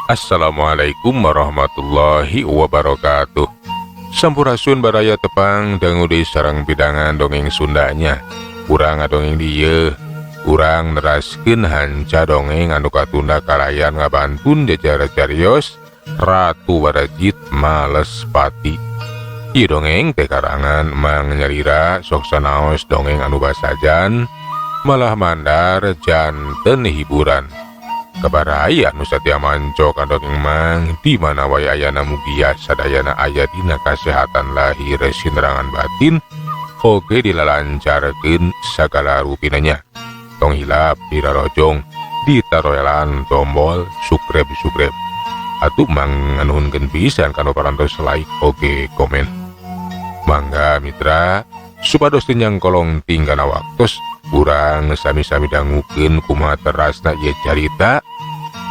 Assalamualaikum warahmatullahi wabarakatuh. Sampurasun baraya, tepang dangu deui sareng pidangan dongeng Sundanya. Urang ngadongeng dieu, urang neraskeun hanca dongeng anu katunda kalayan ngabantun jajar carios Ratu Warajit Malespati. Ieu dongeng teh karangan Mang Nyalira, sok sanaos dongeng anu basajan malah mandar janten hiburan. Ka baraya nu satia manco ka dongeng Mang di mana wae ayana, mugia sadayana aya dina kasehatan lahir sinnerangan batin, oge dilalancarkeun sagala rupinanya. Tong hilap dirarojong, ditaroelan tombol subscribe subscribe. Atuh Mang nganuhunkeun pisan kana parantos like oge komen. Mangga mitra, supados teu nyangkolong tingkana waktos, urang sami-sami dangukeun kumaha terasna ieu carita.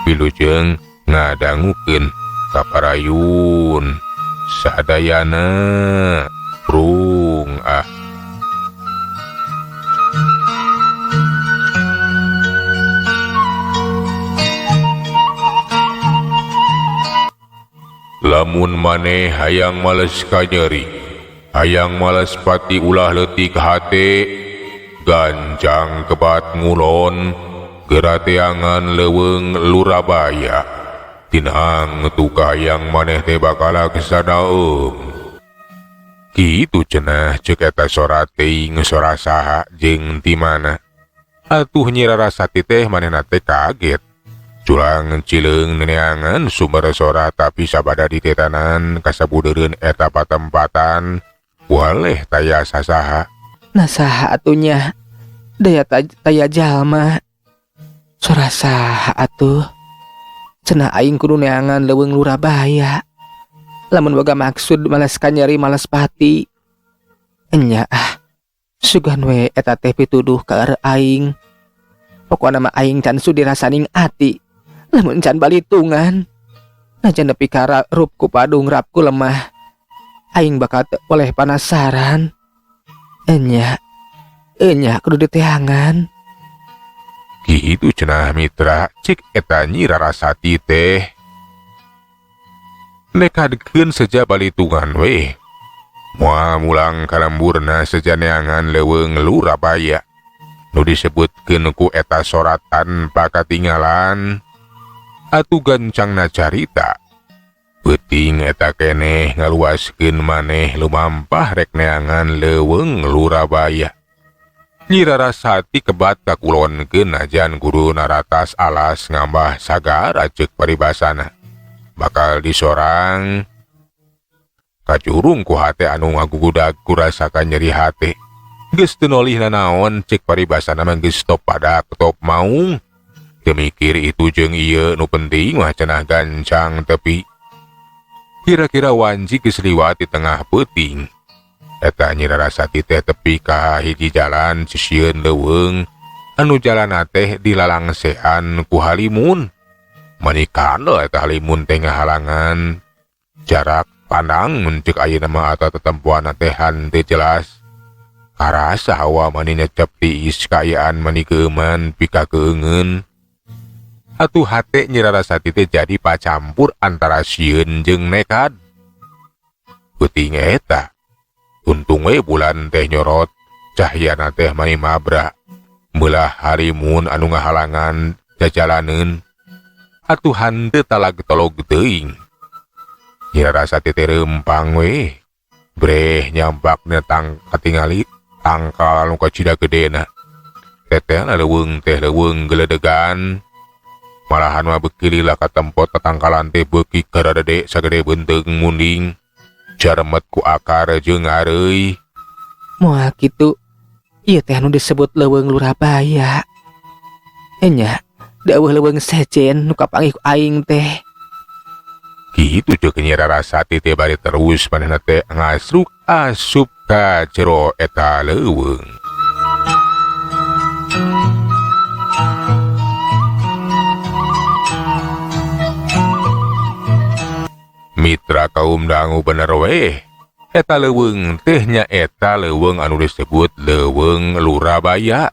Wilujeng ngadangukeun, kaparayun sadayana, prung ah. Lamun maneh hayang males kanyeri, hayang males pati, ulah leutik hate, gancang kebat ngulon gera teangan leuweung Lurabaya. Tinang tu kahayang maneh teh bakal kesadaeum. Kitu cenah ceuk eta sora teuing. Sora saha jeung ti mana atuh? Nyi Rarasati teh manehna teh kaget, culang cileung neneangan sumber sora, tapi sabada ditetanan kasabudeureun eta patempatan waleh taya sasaha. Nah, saha atuh nya? Daya taya jalma. Sora saha atuh? Cenah aing kudu neangan leuweung Lurabaya lamun boga maksud males kanyeri, males pati. Enya ah, sugan we eta teh pituduh ka aing. Pokona mah aing can sudi rasaning ati lamun can balitungan. Najan nepi ka rup ku padung rap ku lemah, aing bakal teu oleh panasaran. Enya, enya, kudu diteangan. Kitu cenah mitra, cek eta Nyi Rarasati teh nekadkeun seja balitungan weh moal mulang ka lemburna seja neangan leuweung Lurabaya nu disebutkeun ku eta sora tanpa katinggalan. Atuh gancangna carita, peuting eta keneh ngaluaskeun maneh lumampah rek neangan leuweung Lurabaya. Nyi Rarasati kebat kakulonkeun najan kudu naratas alas ngambah sagara, ceuk paribasana bakal disorang. Kacurung ku hate anu ngagugudag, kurasakan nyeri hate. Geus teu nolih nanaon, ceuk paribasana mah geus top padak top maung. Teu mikir itu jeung ieu, nu penting mah cenah gancang tepi. Kira-kira wanci geus liwat di tengah peuting eta Nyi Rarasati teh tepi ka hiji jalan sisieun leuweung anu jalanna teh dilalangsean ku halimun. Mani kandel eta halimun teh ngahalangan jarak pandang mun ceuk ayeuna mah atau tetempoan teh henteu jelas. Karasa hawa mani nyecep tiis, kaayaan mani keuman pikakeungeun. Atuh hate Nyi Rarasati teh jadi pacampur antara sieun jeung nekad. Peuting eta untung we bulan teh nyorot, cahyana teh mani mabra meulah halimun anu ngahalangan jajalaneun. Atuh henteu talag tolog teuing. Nyi Rarasati teh reumpang we breh nyambakna tang katingali tangkal anu kacida gedena. Tetehna leuweung teh leuweung geledegan, malahan mah beuki lila katempot tatangkalan teh beuki karadede sagede beuteung munding, jaremet ku akar jeung areuy. Moal kitu ieu teh anu disebut leuweung Lurabaya? Enya, da euweuh leuweung sejen nu kapanggih ku aing teh. Kitu ceuk Nyi Rarasati teh bari terus manehna teh ngasruk asup ka jero eta leuweung. Mitra kaum dangu, bener weh eta leuweung teh nya eta leuweung anu disebut leuweung Lurabaya,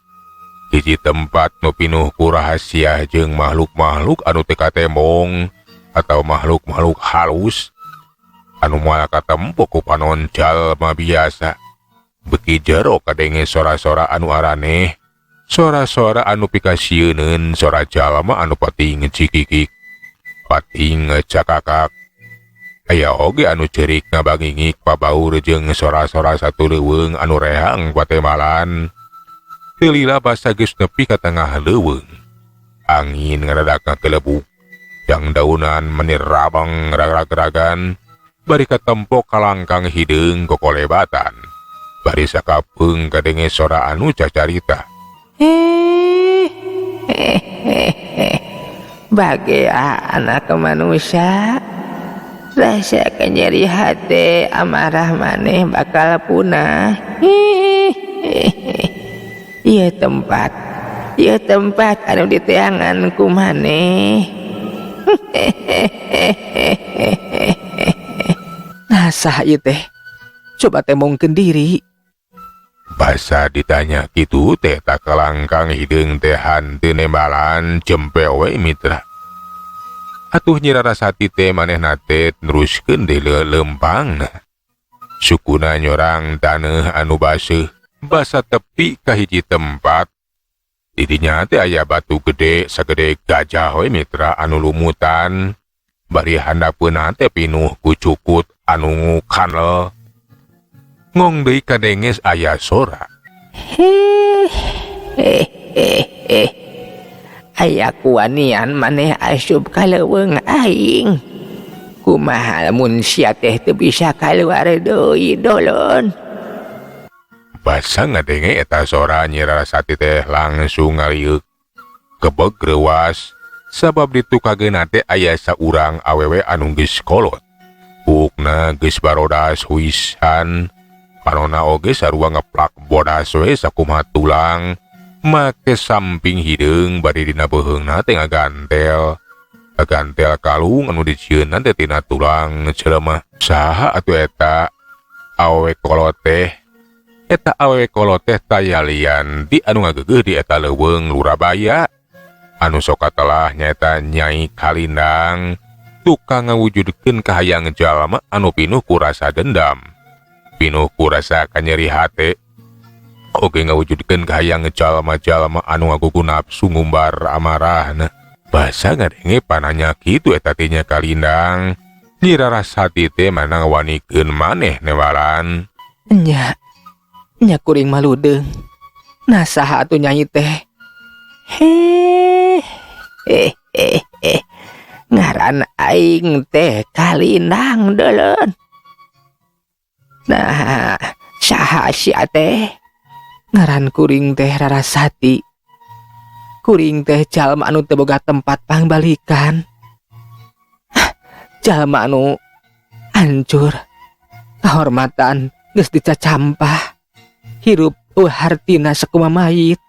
hiji tempat nu pinuh ku rahasia jeung makhluk-makhluk anu teu katembong. Atau makhluk-makhluk halus anu moal katempo ku panon jalma biasa. Beki jero kadenge sora-sora anu araneh, sora-sora anu pikasieuneun, sora jalma anu pating cikikik, pating cakakak. Aya oge anu cerik ngabangingik pabaur jeung sora-sora satu leuweung anu rehang patembalan. Teu lila basa geus nepi ka tengah leuweung. Angin ngadadak ngakelebuk, dangdaunan meni rabang ragrag-ragan, bari katempo kalangkang hideung kokolebatan. Bari sakapeung kadenge sora anu cacarita. Bagea anak manusia, rasa kanyeri hate amarah maneh bakal punah. Ieu tempat anu diteangan ku maneh. Nah, saha ieu teh? Coba tembongkeun diri. Basa ditanya kitu teh, tah kalangkang hideung teh hanteu nembalan, cempe we, mitra. Atuh Nyi Rarasati teh manehna teh neruskeun deui leumpangna. Sukuna nyorang taneuh anu baseuh, basa tepi ka hiji tempat. Di dinya teh aya batu gede sagede gajah we, mitra, anu lumutan. Bari handapeunna teh pinuh ku cukut anu kanel. Ngong deui kadenge aya sora. Hehehe. Aya kuanian maneh asup ka leuweung aing? Kumaha lamun sia teh teu bisa kaluar deui, dolon? Basa ngadenge eta sora, Nyi Rarasati teh langsung ngaliuk. Kebeg reuwas sabab ditukageunna teh aya saurang awewe anu geus kolot. Buukna geus barodas huisan. Panona oge sarua ngeplak bodas we sakumaha tulang. Make samping hideung, bari dina beuheungna teh ngagantel. Ngagantel kalung anu dijieunna teh tina tulang jelema. Saha atuh eta awewe kolot teh? Eta awewe kolot teh taya lian ti anu ngagegeuh di eta leuweung Lurabaya. Anu sok katelah nyaeta Nyai Kalindang, tukang ngawujudkeun kahayang jalma anu pinuh ku rasa dendam, pinuh ku rasa kanyeri hate. Oge ngawujudkeun kahayang jalma-jalma anu ngagugu nafsu ngumbar amarahna. Basa ngadenge pananya kitu eta teh Nya Kalindang, Nyi Rarasati teh mana ngawanikeun maneh newaran. Nya, nya kuring mah ludeung. Nah, saha atuh Nyai teh? Heh, eh eh eh. Ngaran aing teh Kalindang, dolon. Nah, saha sia teh? Ngaran kuring teh Rarasati. Kuring teh jalma anu teu boga tempat pangbalikan. Jalma anu hancur. Kahormatan geus dicacampah. Hirup euweuh hartina sakumaha mayit.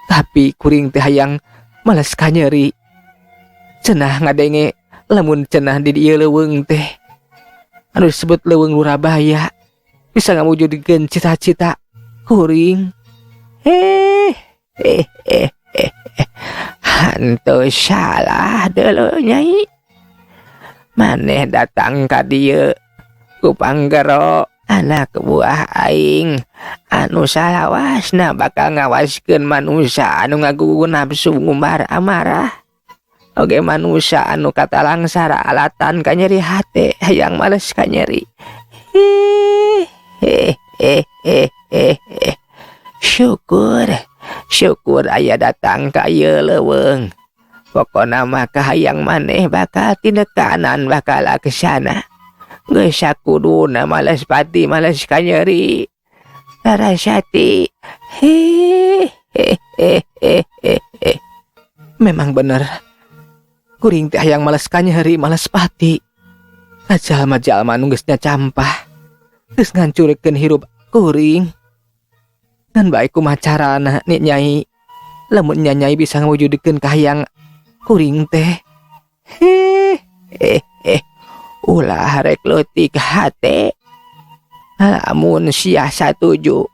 Tapi kuring teh hayang males kanyeri. Cenah ngadenge lamun cenah di dieu leuweung teh anu disebut leuweung Lurabaya bisa ngawujudkeun cita-cita kuring. Eh eh eh eh eh. Hantu salah dulu, Nyai. Maneh datang ka dieu ku panggero anak buah aing anu salawasna bakal ngawaskeun manusia anu ngagugu nafsu ngumbar amarah. Oge manusia anu katalangsara alatan kanyeri hate hayang males kanyeri. He eh eh eh eh. Syukur, syukur aya datang ka ieu leuweung. Pokona mah kahayang maneh bakal tinekanan, bakal laksana. Geus sakuduna males pati males kanyeri. Rarasati. He he he he he he. Memang bener. Kuring teh hayang males kanyeri, males pati. Ka jalma-jalma nu geus nyacampah. Geus ngancurkeun hirup kuring. Dan baik kumaha carana nih, Nyai? Lamun Nyai bisa ngawujudkeun kahayang kuring teh. He eh eh, ulah rek leutik hate. Lamun sia satuju,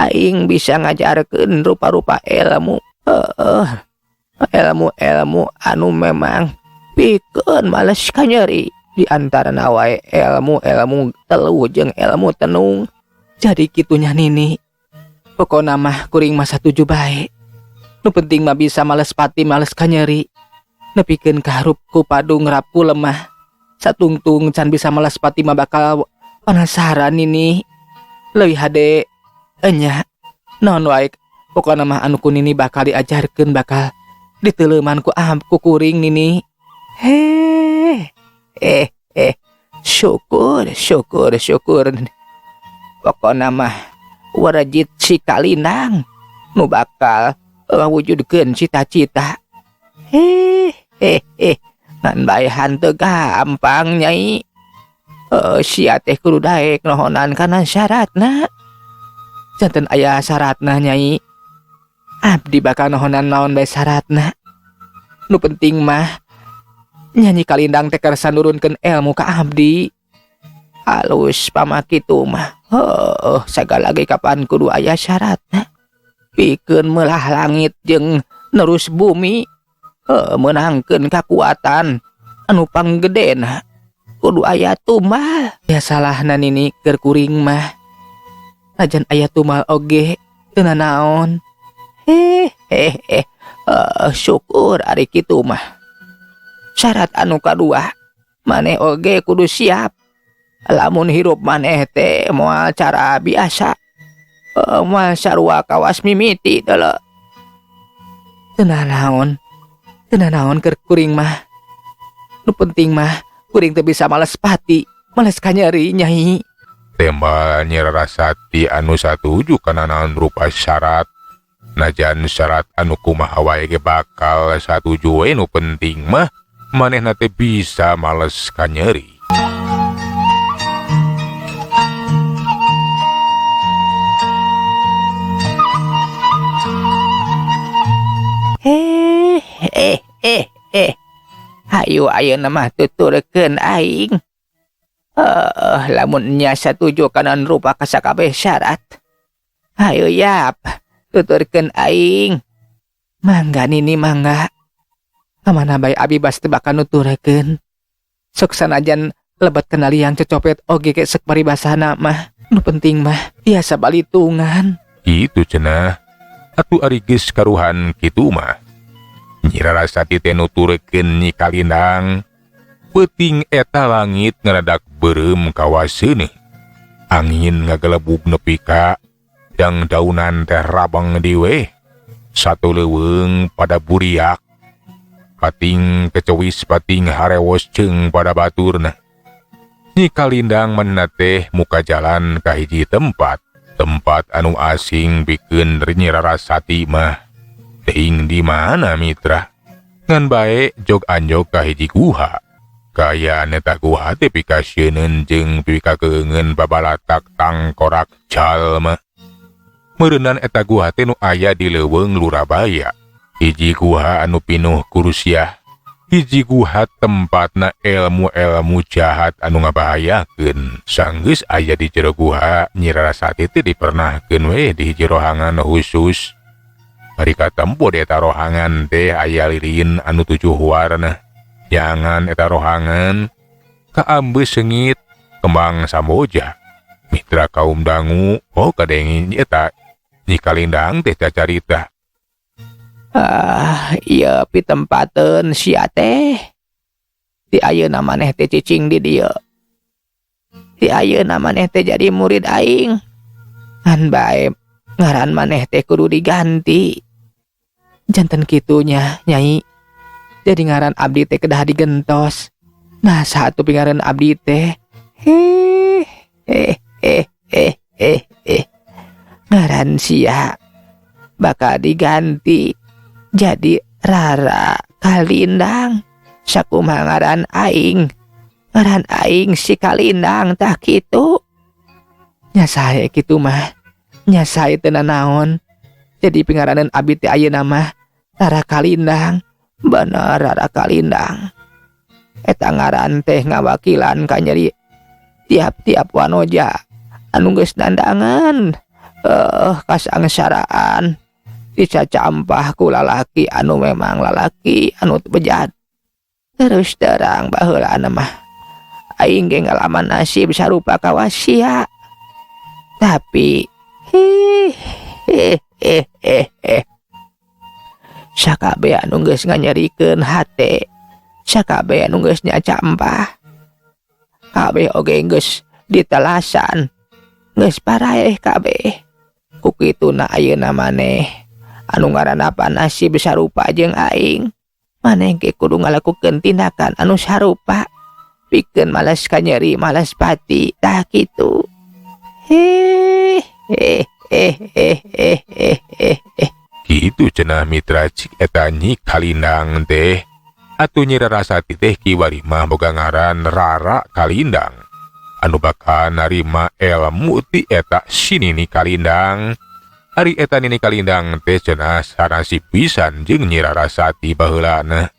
aing bisa ngajarkeun rupa-rupa ilmu. Heeh. Ilmu-ilmu anu memang Pikeun males kanyeri di antarana wae elmu-elmu teluh jeung elmu tenung. Jadi kitunya Nini. Pokona mah kuring mah satuju bae. Nu penting mah bisa males pati males kanyeri. Nepikeun kaharup ku padung rap ku lemah. Satungtung can bisa males pati mah bakal penasaran Nini. Leuwih hade enya naon wae pokona mah anu ku Nini bakal diajarkeun bakal diteuleuman ku ku kuring Nini. Heh eh eh syukur syukur syukur. Pokona mah warajit si Kalindang nu bakal ngawujudkeun cita-cita. Heh eh eh ngan bae hanteu gampang Nyai. Sia teh kudu daek nohonan kana syaratna. Janten aya syaratna Nyai. Abdi bakal nohonan naon bae syaratna. Nu penting mah Nyanyi Kalindang teh kersa nurunkeun ilmu ka abdi. Halus pamakitu mah. Heuh, sagala ge kapan kudu aya syaratna. Pikeun meulah langit jeung nerus bumi. Heuh, meunangkeun kakuatan anu panggedena. Kudu aya tumbal. Ya salahna Nini keur kuring mah. Najan aya tumbal oge teu nanaon. Heh heh eh. Syukur ari kitu mah. Syarat anu kadua, maneh oge kudu siap. Lamun hirup maneh teh moal cara biasa. Moal sarua kawas mimiti deuleu. Teu nanaon. Teu nanaon keur kuring mah. Nu penting mah kuring teu bisa males pati, males kanyeri Nyai. Tembal Nyi Rarasati anu satuju kana naon rupa syarat. Najan syarat anu kumaha wae ge bakal satuju we, nu penting mah manehna teh bisa males kanyeri. Eh eh eh eh. Hayu ayeuna mah tuturkeun aing. Lamun nya satuju kana rupa kasakabeh syarat. Hayu yap, tuturkeun aing. Mangga Nini mangga. Kamana bae abi bas teu bakal nuturkeun. Sok sanajan lebet kana liang cecopet oge ke sek paribasana mah. Nu penting mah tiasa balitungan. Kitu cenah. Atuh ari geus karuhan kitu mah. Nyi Rarasati teh nuturkeun Nyi Kalindang. Peuting eta langit ngaradak beureum kawaseuneuh. Angin ngagelebug nepi ka dang-daunan teh rabang diweh. Satu leuweung pada buriak. Pating kecewis pating harewos ceung pada baturna. Nyi Kalindang manehna teh muka jalan ka hiji tempat. Tempat anu asing pikeun Nyi Rarasati mah. Teuing di mana mitra? Ngan bae jog anjog ka hiji guha. Kaayaan eta guha teh pikasieun jeung pikakeungeun babalatak tangkorak jalma. Meureunan eta guha teh nu aya di leuweung Lurabaya. Hiji guha anu pinuh kurusiah. Hiji guha tempatna ilmu-ilmu jahat anu ngabahayakeun. Sanggeus aya di jero guha, Nyi Rarasati teh dipernahkeun we di hiji rohangan khusus. Bari katempo di eta rohangan teh aya lilin anu 7 warna. Jangan eta rohangan kaambeus seungit kembang samboja. Mitra kaum dangu, oh kadenge eta Nyi Kalindang teh cacarita. Ah, ieu pitempateun sia teh. Di ayeuna maneh teh cicing di dieu. Di ayeuna maneh teh jadi murid aing. Ngan bae ngaran maneh teh kudu diganti. Janten kitunya, Nyai. Jadi ngaran abdi teh kedah digentos. Nah, satu pingaran abdi teh. Heh, eh, eh, eh, eh, eh. Ngaran sia bakal diganti jadi Rara Kalindang. Sakumaha ngaran aing? Ngaran aing si Kalindang tah kitu. Nya sae kitu mah. Nya sae teu nanaon. Jadi pingaranan abdi teh ayeuna mah Rara Kalindang. Bener Rara Kalindang. Eta ngaran teh ngawakilan ka nyeri tiap-tiap wanoja anu geus dandangan kasangsaraan dicacampah ku lalaki anu memang lalaki anu bejat. Terus terang, baheulana mah aing ge ngalaman nasib sarupa kawas sia, tapi hi he he he he sakabeh anu geus nganyerikeun hate, sakabeh anu geus nyacampah, kabeh oge geus ditelasan, geus paraeh kabeh. Ku kituna ayeuna maneh anu ngaranna nasib sarupa jeung aing, maneh ge kudu ngalakukeun tindakan anu sarupa pikeun malas kanyeri, malas pati. Tah kitu. He he he he he he he he. Kitu cenah, mitra, cik eta Nyi Kalindang teh. Atuh Nyi Rarasati teh kiwari mah boga ngaran Rara Kalindang anu bakal narima ilmu ti eta si Nini Kalindang. Ari eta Nini Kalindang teh cenah sanasib pisan jeung Nyi Rarasati baheulana,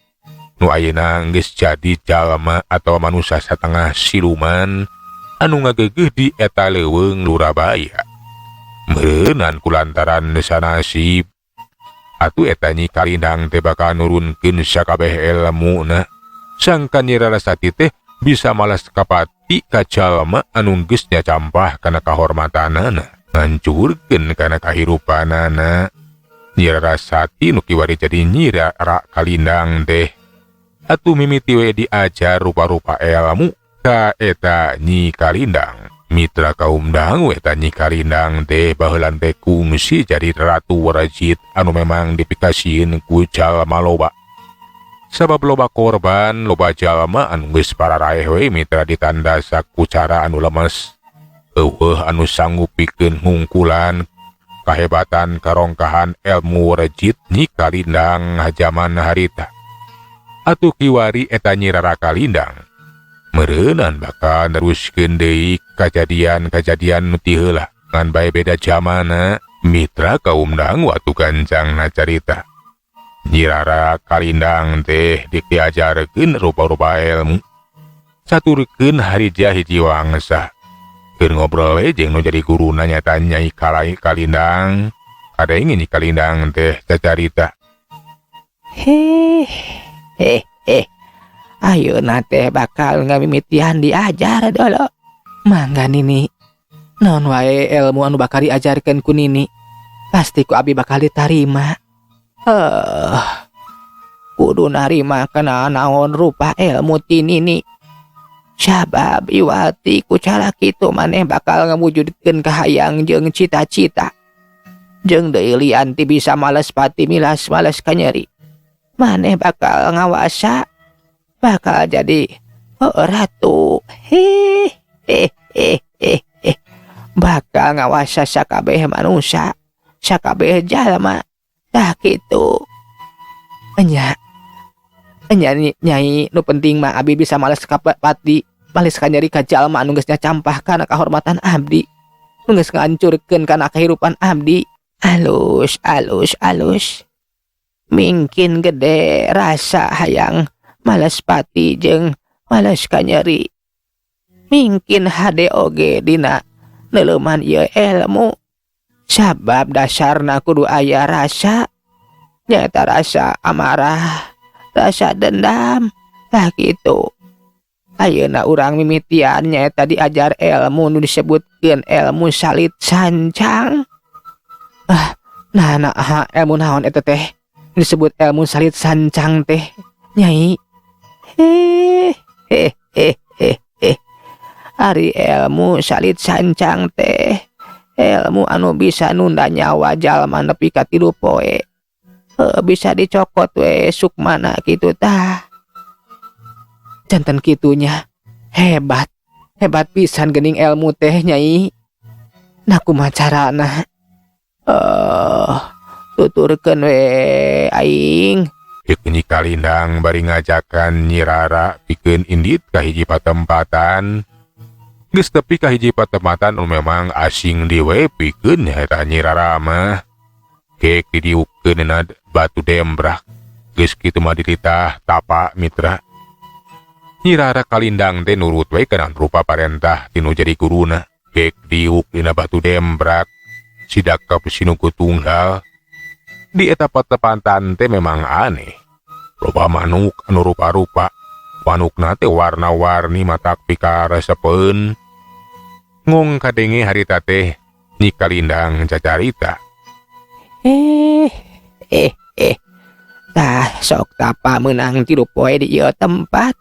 nu ayeuna geus jadi jalma atau manusia satengah siluman anu ngagegeuh di eta leuweung Lurabaya. Meureunan kulantaran sanasib, atuh eta Nyi Kalindang teh bakal nurunkeun sakabeh elmuna sangkan Nyi Rarasati teh bisa malas kapati ka jalma anu geus nyacampah kana kahormatanana, ngancurkeun kana kahirupanana. Nyi Rarasati nu kiwari jadi Nyi Rara Kalindang teh atuh mimiti we diajar rupa-rupa ilmu ka eta Nyi Kalindang. Mitra kaum dangu, eta Nyi Kalindang teh baheula teh kungsi jadi ratu warajit anu memang dipikasieun ku jalma loba, sabab loba korban, loba jalma anu geus pararaeh we, mitra, ditanda ku cara anu lemes. Euweuh anu sanggup pikeun ngungkulan kahebatan karongkahan ilmu warajit Nyi Kalindang jaman harita. Atuh kiwari eta Nyi Rara Kalindang meureunan bakal neruskeun deui kajadian-kajadian nu ti heula, ngan bae beda jamana. Mitra kaum dangu, atuh gancangna carita, Nyi Rara Kalindang teh diajarkeun rupa-rupa ilmu. Saturkeun harija hiji wangsa keur ngobrol we jeung nu jadi guruna, nyata Nyai Kalai Kalindang. Kadenge Nyi Kalindang teh cacarita. He he he ayeuna teh bakal ngamimitian diajar dulu. Mangga, Nini. Naon wae ilmu anu bakal diajarkeun ku Nini, pasti ku abi bakal ditarima. Eh, kudu narima kana naon rupa ilmu ti Nini, sabab iwati ku cara kitu maneh bakal ngawujudkeun kahayang jeung cita-cita, jeung deui lian ti bisa males pati milas males kanyeri. Maneh bakal ngawasa, bakal jadi, oh, ratu. He he he he he bakal ngawasa sakabeh manusia, sakabeh jalma. Tah kitu enya enya. Nyai, nu penting mah abi bisa males pati, males kanyeri ka jalma anu geus nyacampah kana kahormatan abdi, nu geus ngahancurkeun kana kehidupan abdi. Alus, alus, alus. Mingkin gede rasa hayang males pati jeung males kanyeri, mingkin hade oge dina neuleuman ieu ilmu, sabab dasarna kudu aya rasa, nyata rasa amarah, rasa dendam. Tah kitu. Ayeuna urang mimitian nyaeta diajar ilmu nu disebutkeun ilmu salit sancang. Ah, nah nah aha, ilmu naon eta teh disebut ilmu salit sancang teh, Nyai? He he he he he Ari ilmu salit sancang teh ilmu anu bisa nunda nyawa jalma nepi ka 3 poe. Heuh, bisa dicokot we sukmana kitu tah. Janten kitunya. Hebat, hebat pisan geuning ilmu teh, Nyai. Nah, kumaha carana? Eh, tuturkeun we aing. Ceuk Nyi Kalindang bari ngajakan Nyi Rara pikeun indit ka hiji patempatan. Geus tepi ka hiji patempatan anu memang asing deui we pikeun eta Nyi Rara mah. Kek didiukkeun dina batu dembrak. Geus kitu mah dititah tapa, mitra. Nyi Rara Kalindang teh nurut we kana rupa parentah tinu jadi guruna. Kek diuk dina batu dembrak. Sidakap sinuku tunggal. Di eta patempatan teh memang aneh. Loba manuk anu rupa-rupa. Manukna teh warna-warni, matak pikaresepeun. Ngong kadenge harita teh Nyi Kalindang cacarita. Eh eh eh, tah, sok tapa menang 3 poe di ieu tempat.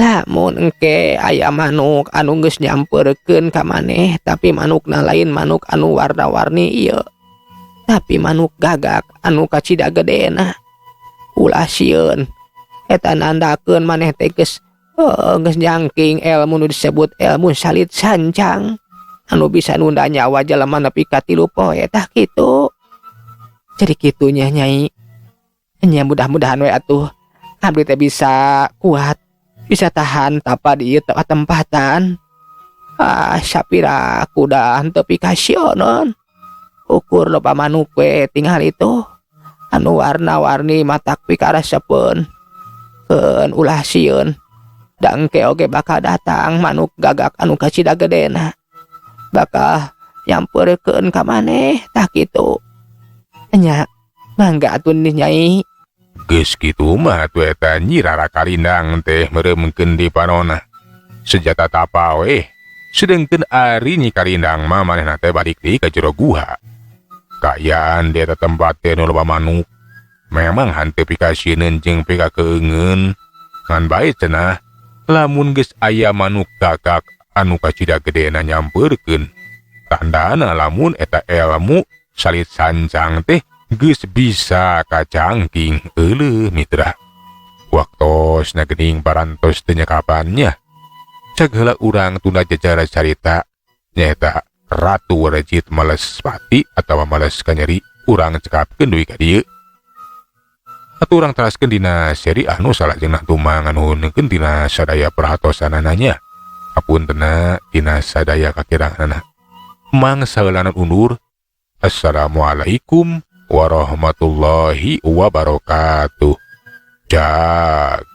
Lamun engke aya manuk anu geus nyamperkeun ka maneh, tapi manukna lain manuk anu warna-warni ieu, tapi manuk gagak anu kacida gedena, ulah sieun. Eta nandakeun maneh teh geus geus jangking ilmu nu disebut ilmu salit sancang anu bisa nunda nyawa jelema nepi ka 3 poe. Tah, kitu. Jadi kitunya, Nyai. Nya, mudah-mudahan we atuh abdi teh bisa kuat, bisa tahan tapa di ieu tempatan. Ah, sapira kuda henteu pikasieun, ukur loba manuk we tinggal itu anu warna-warni, matak pikaresepeun. Keun, ulah sieun, da engke oge bakal datang manuk gagak anu kacida gedena, bakal nyamperkeun ka maneh. Tah, kitu nya. Mangga atuh nih, Nyai. Geus kitu mah atuh eta Nyi Rara Kalindang teh meureumkeun di panona senjata tapa we. Sedengkeun ari Nyi Kalindang mah manehna teh balik deui ka jero guha. Kaayaan di eta tempat teh nu loba manuk memang hanteu pikasieun jeung pikakeungeun, ngan bae cenah lamun geus aya manuk gagak anu kacida gedena nyamperkeun, tandana lamun eta elmu salit sancang teh geus bisa kacangking. Euleuh mitra, waktosna geuning parantos teu nyekapannya. Cag heula urang tunda jajara carita nyaeta Ratu Warejit Males Pati atawa Males Kanyeri. Urang cekapkeun dugi ka dieu atuh. Urang teraskeun dina seri anu salajengna. Tumang nganuhunkeun dina sadaya perhatosanana nya. Apuntenna dina sadaya kakiranganana. Mang saheulana undur. Assalamualaikum warahmatullahi wabarakatuh. Jag.